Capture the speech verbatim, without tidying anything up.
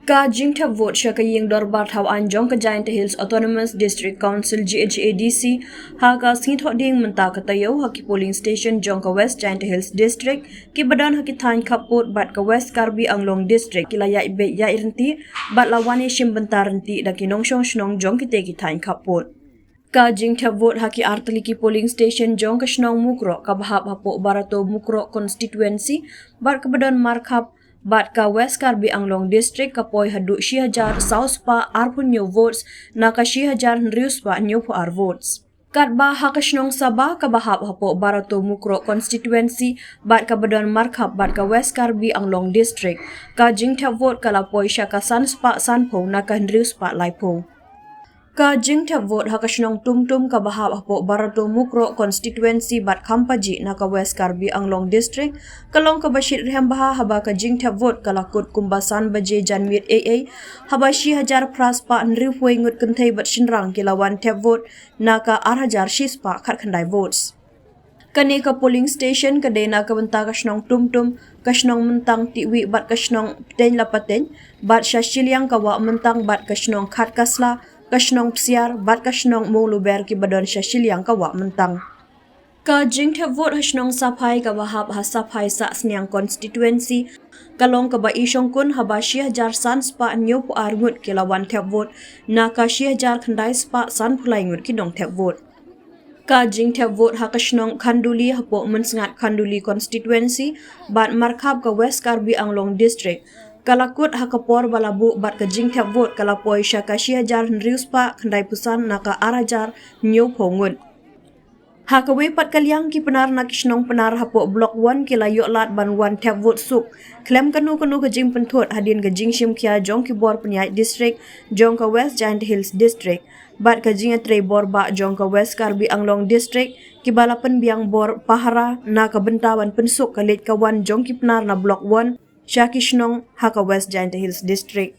Ka jingthep vote sha ka ïing dorbar thaw aiñ jong ka Jaintia Hills Autonomous District Council, G H A D C, ha ka sngi Thohdieng mynta ka taïew ha ki polling station jong ka West Jaintia Hills District, ki ba don ha ki thaiñ khappud bad ka West Karbi Anglong District, ki la ïaid beit ïaid ryntih bad la wan ïashim bynta ryntih da ki nongshong shnong jong kitei ki thaiñ khappud. Ka jingthep vote ha ki artylli ki polling station jong ka shnong Mukroh kaba hap hapoh Barato Mukroh constituency bad kaba don markhap bad ka West Karbi Anglong District ka poi haduh shi hajar saw spah arphew hynñiew votes na ka shi hajar hynriew spah hynñiewphew ar votes. Katba ha ka shnong Sabah kaba hap hapoh Barato Mukroh constituency bad kaba don markhap bad ka West Karbi Anglong District, ka jingthep vote ka la poi sha ka san spah sanphew na ka hynriew spah laiphew. Ka jingthep vote ha ka shnong Tumtum kaba hap hapoh Barato Mukroh constituency bad Khampajih na ka West Karbi Anglong District ka long kaba shitrhem bha haba ka jingthep vote ka la kut kumba san baje janmiet eiei, haba shi hajar phra spah hynriewphew wei ngut kynthei bad shynrang ki la wan thep vote na ka ar hajar shi spah khatkhyndai votes. Kane ka polling station ka dei na ka bynta ka shnong Tumtum, ka shnong Myntang Tiwi bad ka shnong Pteng Lapateng, bad sha shiliang ka Wah Myntang bad ka shnong Khatkasla, ka shnong Psiar bad ka shnong Mongluber kiba don sha shiliang ka Wah Myntang. Ka jingthep vote ha shnong Saphai kaba hap ha Saphai Sahsniang constituency ka long kaba i shongkun haba shi hajar san spah hynñiewphew ar ngut ki la wan thep vote na ka shi hajar khyndai spah sanphew lai ngut ki nongthep vote. Ka jingthep vote ha ka shnong Khanduli hapoh Mynsngat Khanduli constituency bad markhap ka West Karbi Anglong District ka la kut ha ka por ba la buh bad ka jingthep vote ka la poi sha ka shi hajar hynriew spah khyndaiphew san na ka ar hajar hynñiewphew ngut. Ha kawei pat ka liang, ki Pnar na ki shnong Pnar hapoh Block One ki la ïoh lad ban wan thep vote suk khlem kano kano ka jingpynthut hadien ka jingshim khia jong ki bor pynïaid district jong ka West Jaintia Hills District bad ka jingïatrei bor bah jong ka West Karbi Anglong District kiba la pynbiang bor pahara na ka bynta ban pynsuk ka leit ka wan jong ki Pnar na Block One sha ki shnong ha ka West Jaintia Hills District.